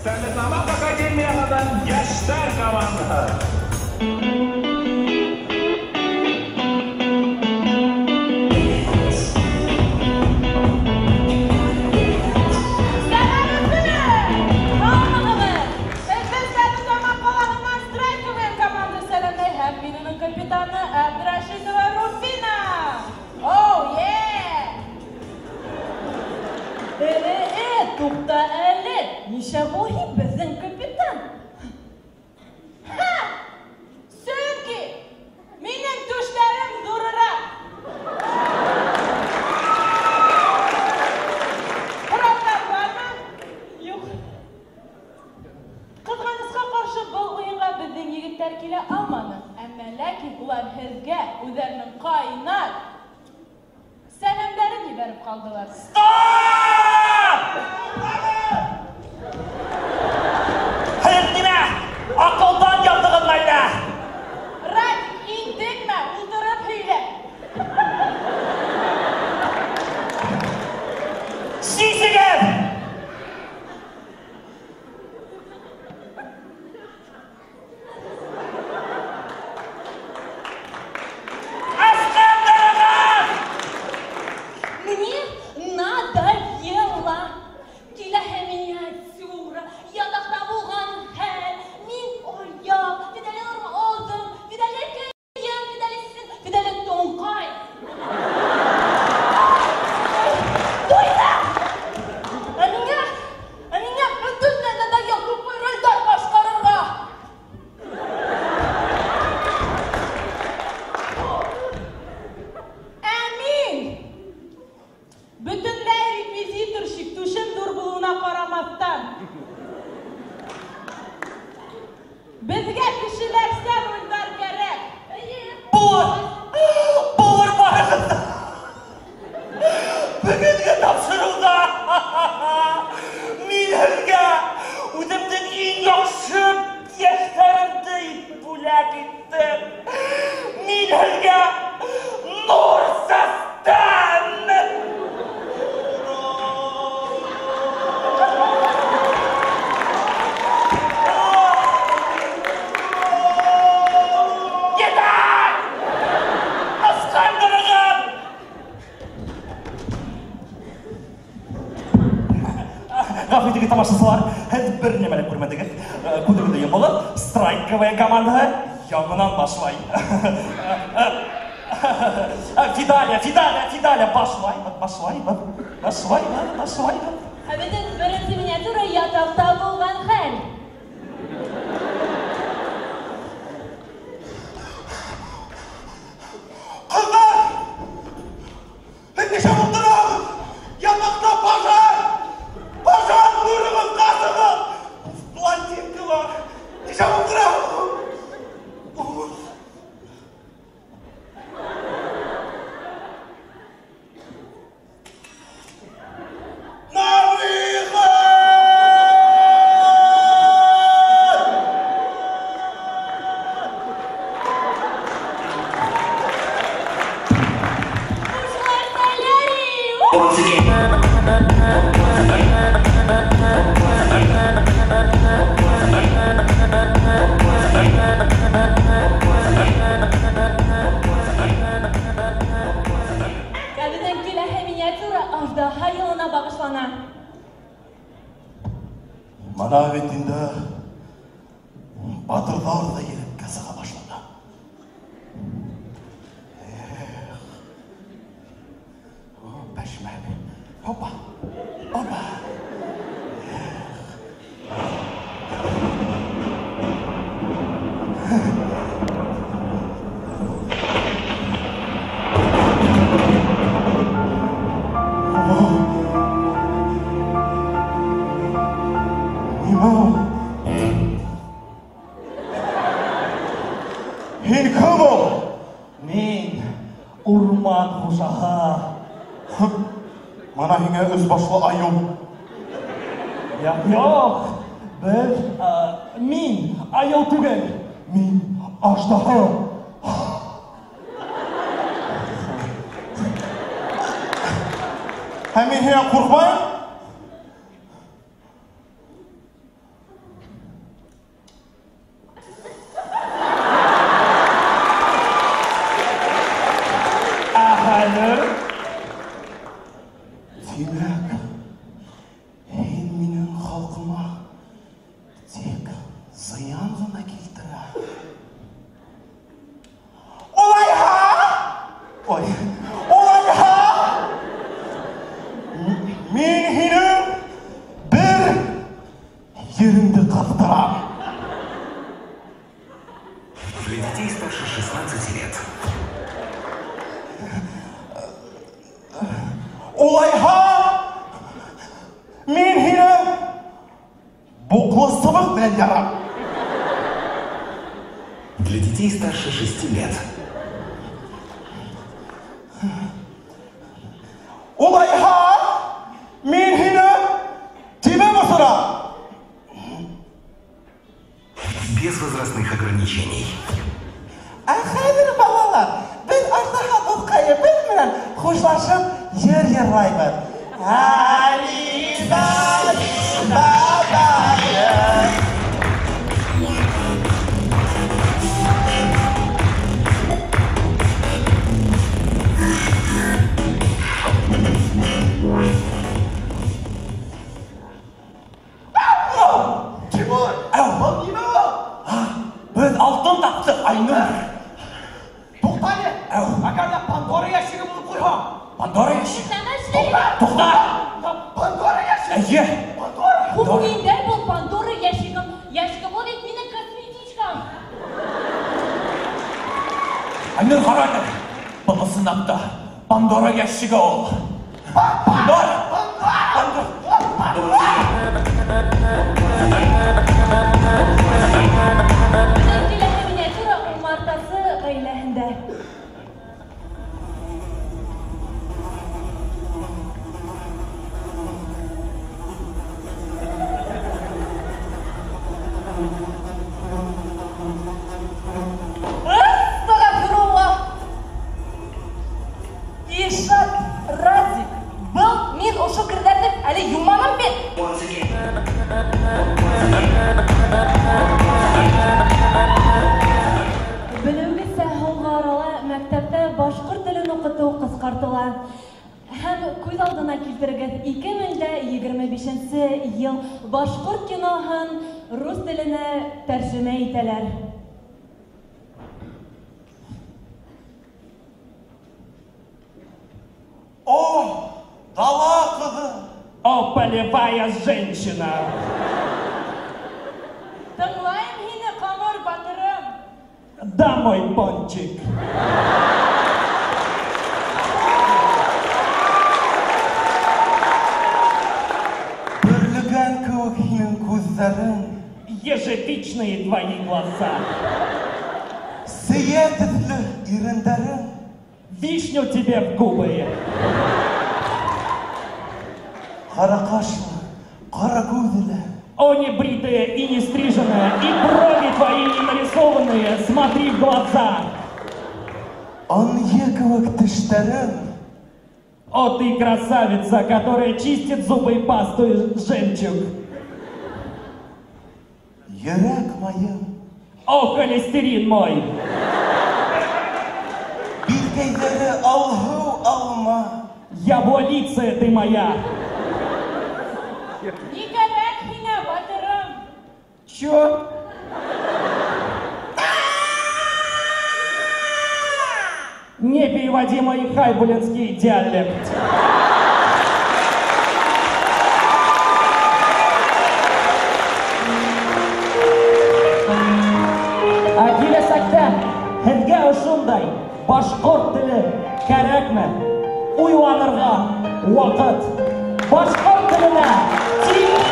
Стәрлетамаҡ академияһынан йәштәр командаһы. Капитаны Абдрашитова Руфина! Оу, е! Туҡта әле! Нисә ул һин беҙҙең капитан? Ха! Сөнки минең түштәрем ҙурыраҡ! Һорауҙар бармы? Юҡ. Ҡыҙғанысҡа ҡаршы был уйынға беҙҙең егеттәр килә алманы. Әммә ләкин улар һеҙгә үҙҙәренең ҡайнар сәләмдәрен ебәреп ҡалдылар. Стоп! Һеҙ нимә? Аҡылдан яҙҙығыҙмы әллә? Радик, интекмә, ултырып һөйлә. Сисегеҙ! Мне надоело. Киләһе миниатюра, ятаҡта булған хәл, мин аяҡ, Фидалияларым оҙон, Фидалия кейем, Фидалия син, Фидалия тоңҡай. Туйҙым! Ә миңә бөтөнләй надоел тупой ролдәр башҡарырға. Ә мин бөтөнләй реквизиторщик, түшем ҙур булыуына ҡарамаҫтан. Беҙгә кешеләрсә ролдәр кәрәк. Булыр! Булыр барығыҙ ҙа! Бөгөнгө тапшырыуҙа мин һеҙгә үҙемдең иң яҡшы йәштәремде бүләк иттем. Мин һеҙгә нур сәстем! Етәр! Ысҡандырығыҙ! Ғәфү итегеҙ, тамашасылар, һеҙ бер нәмә лә күрмәнегеҙ. Күҙегеҙҙе йомоғоҙ, Страйк КВН командаһы яңынан башлай. Фидалия, Фидалия, Фидалия, башлайбыҙ, башлайбыҙ, башлайбыҙ, башлайбыҙ. Ә беҙҙең беренсе миниатюра ятаҡта булған хәл. Ҡыҙҙар! Һеҙ нишләп ултыраһығыҙ? Ятаҡта пожар! Пожар! Күрегеҙ, ҡасығыҙ! Блондинкалар! Нишләп ултыраһығыҙ? На выход! Бушлай солярий! Ә беҙҙең киләһе миниатюра Аждаһа йылына бағышлана. Мана бит инде батырҙар ҙа иреккә сыға башланы. Эх. О, бәшмәк. Опа, опа. Нимә ул? Һин кем ул? Мин урман хужаһы. Мана һиңә өс башлы айыу. Юҡ, юҡ. Беҙ, мин айыу түгел. Мин аждаһа. Һәм мин һинән ҡурҡмайым. Ереңде ҡыҙҙырам. Для детей старше 16 лет. Улайһа, мин һине буҡлы сыбыҡ менән ярам. Для детей старше 6 лет. Улайһа, мин һине тибеп осорам. Без возрастных ограничений. Ә хәҙер, балалар, беҙ Аждаһа дуҫҡайыбыҙ менән хушлашып йыр йырлайбыҙ. Али-бали, бабайым. Тимур, был нимә ул? Беҙ алтын таптыҡ, Айнур. Туҡта әле. Әгәр ҙә Пандора ящигы булып ҡуйһа. Пандора ящигы? Нәмә эшләйбеҙ? Туҡта! Пандора ящигы. Эйе. Пандора. Ниндәй был Пандора ящигы? Ящигы был бит минең косметичкам. Айнур, ҡара әле. Был ысынлап та Пандора ящигы ул. Пандора! Пандора! Беҙҙең киләһе миниатюра умартасы ғаиләһендә. Астағфирулла! Ишат, Радик, был мин ошо керҙәрҙе әле йыуманым бит. Белеүегеҙсә, һуңғы арала мәктәптә башҡорт телен уҡытыу ҡыҫҡартыла. Һәм күҙ алдына килтерегеҙ, 2025 йыл башҡорт киноһын рус теленә тәржемә итәләр. О, дала ҡыҙы! О, полевая женщина! Тыңлайым һине, Ҡамыр батырым. Да, мой пончик. Бөрлөгән кеүек һинең күҙҙәрең. Ежевичные твои глаза. Сейә төҫлө ирендәрең. Вишню тебе в губы. Ҡара ҡашлы, ҡара күҙле. О, не бритая и не стриженная, и брови твои не нарисованные, смотри в глаза. Ынйы кеүек тештәрең. О, ты красавица, которая чистит зубы пасту жемчуг. Йөрәк майым. О, холестерин мой. Билкәйҙәре алһыу алма. Яблоница ты моя. Ни кәрәк һиңә, батырым? Чё? Не переводи мой хайбулинский диалект. Ә киләсәктә һеҙгә ошондай башҡорт теле кәрәкме? Уйланырға ваҡыт. Башҡорт теленә тиң